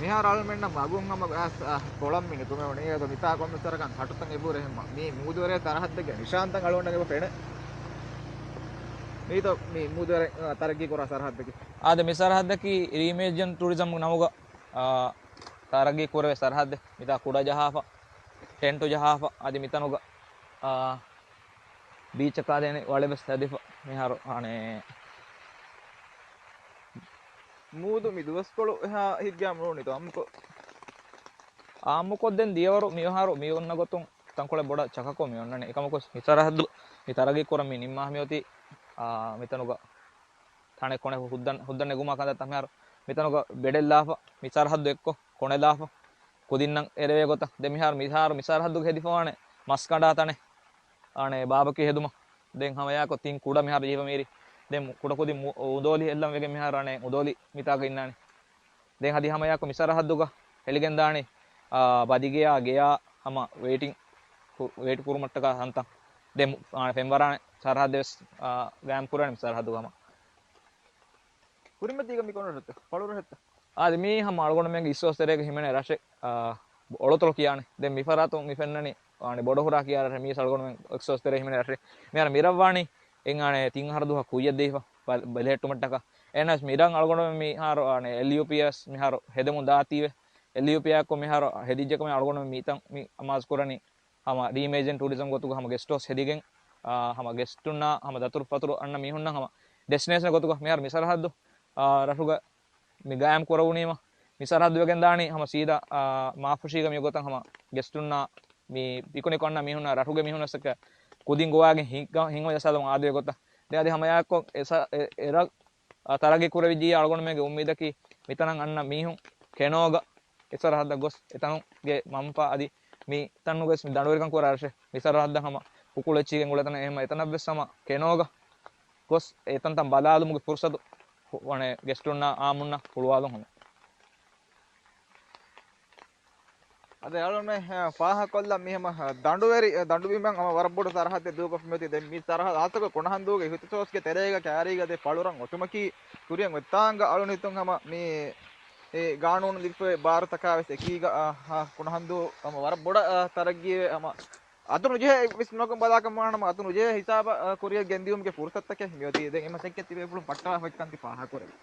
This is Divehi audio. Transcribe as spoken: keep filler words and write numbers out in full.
މިހާރު އަޅުމެންނަށް މަގުން ހަމަ ގާސް، އަ، ކޮޅަށް މި ނުކުމެވުނީ. އޭގަ މިތާ ކޮންމެ ސަރަކަން ތަޓުތައް އެބަހުރޭ ހަމަ. މީ މޫދުވެރޭ ސަރަހައްދެއްގެ ނިޝާންތައް އަޅުގަނޑަށް އެބަ ފެނޭ. މީތޯ މީ މޫދުވެރޭ، އަ، ތަރައްގީ ކުރާ ސަރަހައްދަކީ؟ އާދެ، މި ސަރަހައްދަކީ ރީމޭޖަން ޓޫރިޒަމް ނަމުގަ، އާ، ތަރައްގީ ކުރެވޭ ސަރަހައްދެއް. މިތާ ކުޑަ ޖަހާފަ، ޓެންޓު ޖަހާފަ، އަދި މިތަނުގަ، އާ، ބީޗަކާ ދޭނެ ވަޅެއް ވެސް ހެދިފަ. މިހާރު އަނެއް މޫދު މި ދުވަސްކޮޅު އެހާ ހިތްގައިމު ނޫނީތޯ އާއްމުކޮށް. އާއްމުކޮށް ދެން ދިޔަވަރު މިހާރު މި އޮންނަ ގޮތުން ތަންކޮޅެއް ބޮޑަށް ޗަކަކޮށް މި އޮންނަނީ. އެކަމަކު މި ސަރަހައްދު މި ތަރައްގީ ކުރަން މި ނިންމާ މިއޮތީ، އާ، މިތަނުގަ ތަނެއް ކޮނެ ހުއްދަން، ހުއްދަން ނެގުމާ ކަންތައްތައް މިހާރު މިތަނުގަ ބެޑެއްލާފަ، މި ސަރަހައްދު އެއްކޮށް ކޮނެލާފަ، ކުދިންނަށް އެރެވޭ ގޮތަށް. ދެން މިހާރު، މިހާރު މި ސަރަހައްދުގަ ހެދިފަވާނެ މަސް ކަނޑާ ތަނެއް، އަނެއް ބާބަކި ހެދުމަށް. ދެން ހަމައެއާއެކު ތިން ކުޑަ މިހާރު ޖެހިފަ މީރި. ދެން ކުޑަކުދިން މު-، އުނދޯލި އެއްލަން ވެގެން މިހާރު އަނެއް އުނދޯލި މިތާގަ އިންނާނެ. ދެން އަދި ހަމައެއާއެކު މި ސަރަހައްދުގަ ހެލިގެންދާނީ، އާ، ބަދިގެޔާ ގެޔާ ހަމަ ވެއިޓިން ކު-، ވެއިޓް ކުރުމަށްޓަކާ ހަންތައް. ދެން، އާ، ފެންވަރާނެ ސަރަހައްދެއް ވެސް، އާ، ގާއިމް ކުރާނެ މި ސަރަހައްދުގަ ހަމަ. ކުރިމަތީގަ މި ކޮން ރަށެއްތަ؟ ފަޅުރަށެއްތަ؟ އާދެ، މީ ހަމަ އަޅުގަނޑުމެންގެ އިސްވަސްތެރޭގަ ހިމެނޭ ރަށެއް، އާ، އޮޅޮތޮޅު ކިޔާނެ. ދެން މި ފަރާތުން މި ފެންނަނީ، އާނެ، ބޮޑުހުރާ ކިޔާ ރަށެއް. މީސް އަޅުގަނޑުމެން އިސްވަސްތެރޭ ހިމެނޭ ރަށެއް. މިހާރު މިރަށް ވާނީ އެއް އާނެ ތިން އަހަރު ދުވަހަށް ކުއްޔަށް ދީފަ ބަ-، ބެލެހެއްޓުމަށްޓަކާ. އެހެނަސް މިރަށް އަޅުގަނޑުމެން މިހާރު، އާނެ، އެލްޔޫޕީއެސް މިހާރު ހެދެމުން ދާތީވެ. އެލްޔޫޕީއާއެކު މިހާރު ހެދިއްޖެކަމެއް އަޅުގަނޑުމެން މިތަން މި އަމާޒު ކުރަނީ ހަމަ ރީމޭޖެން ޓޫރިޒަމް ގޮތުގަ ހަމަ ގެސްޓް ހައުސް ހެދިގެން، އާ، ހަމަ ގެސްޓުންނާ ހަމަ ދަތުރުފަތުރު އަންނަ މީހުންނަށް ހަމަ ޑެސްޓިނޭޝަން ގޮތުގަ މިހާރު މި ސަރަހައްދު، އާ، ރަށުގަ މި ގާއިމް ކުރެވުނީމަ، މި ސަރަހައްދު ވެގެން ދާނީ ހަމަ ސީދާ، އާ، މާފުށީގަ މި ގޮތަށް ހަމަ ގެސްޓުންނާ މި ޕިކުނިކް އަންނަ މީހުންނާ ރަށުގެ މީހުންނަށް ކުދިން ގޮވާގެން ހިނގަ-، ހިނގަމަޖަ ސާދަމުން އާދެވޭ ގޮތަށް. ދެން އަދި ހަމައެއާއެކު އެ ސަ-، އެ-، އެ ރަށް އާ، ތަރައްގީ ކުރެވިއްޖިއްޔާ އަޅުގަނޑުމެންގެ އުއްމީދަކީ މިތަނަށް އަންނަ މީހުން ކެނޯގަ އެ ސަރަހައްދަށް ގޮސް އެތަނުގެ މަންފާ އަދި މި ތަނުގެ ވެސް މި ދަނޑުވެރިކަން ކުރާ ރަށެއް. މި ސަރަހައްދަށް ހަމަ ކުކުޅު އެއްޗިގެން އުޅޭ ތަނެއް އެހެން އެތަނަށް ވެސް ހަމަ ކެނޯގަ ގޮސް އެތަންތަން ބަލާލުމުގެ ފުރުސަތު ވަނެ ގެސްޓުންނާ އާއްމުންނަށް ހުޅުވާލުން ހަމަ. އަދި އަޅުގަނޑުމެން، އަ، ފާހަގަކޮށްލަން މި ހަމަ، އަ، ދަނޑުވެރި، އަ، ދަނޑުބިމެއް ހަމަ ވަރަށް ބޮޑު ސަރަހައްދެއް ދޫކޮށްފަ މިއޮތީ. ދެން މި ސަރަހައްދު ހާއްސަކޮށް ކުނަހަންދޫގެ އިހުތިސޯސްގެ ތެރޭގަ ކައިރީގަ ދެ ފަޅުރަށް އޮތުމަކީ ކުރިއަށް އޮތްތާނގަ އަޅުނިތުން ހަމަ މި، އެ، ގާނޫނު ލިބިފައި ބާރުތަކާ ވެސް އެކީގަ، އަ، ހަ، ކުނަހަންދޫ ހަމަ ވަރަށް ބޮޑަށް، އަ، ތަރައްގީވެ ހަމަ އަތުނުޖެހޭ ވެސް ނުކުން ބަލާކަމާ ހަމަ އަތުނުޖެހޭ ހިސާބަށް، އަ، ކުރިއަށް ގެންދިއުމުގެ ފުރުސަތުތަކެއް މިއޮތީ. ދެން އެ މަސައްކަތް ތިބޭފުޅުން ފައްޓާފައި ކަންތި ފާހަގަކުރެވި.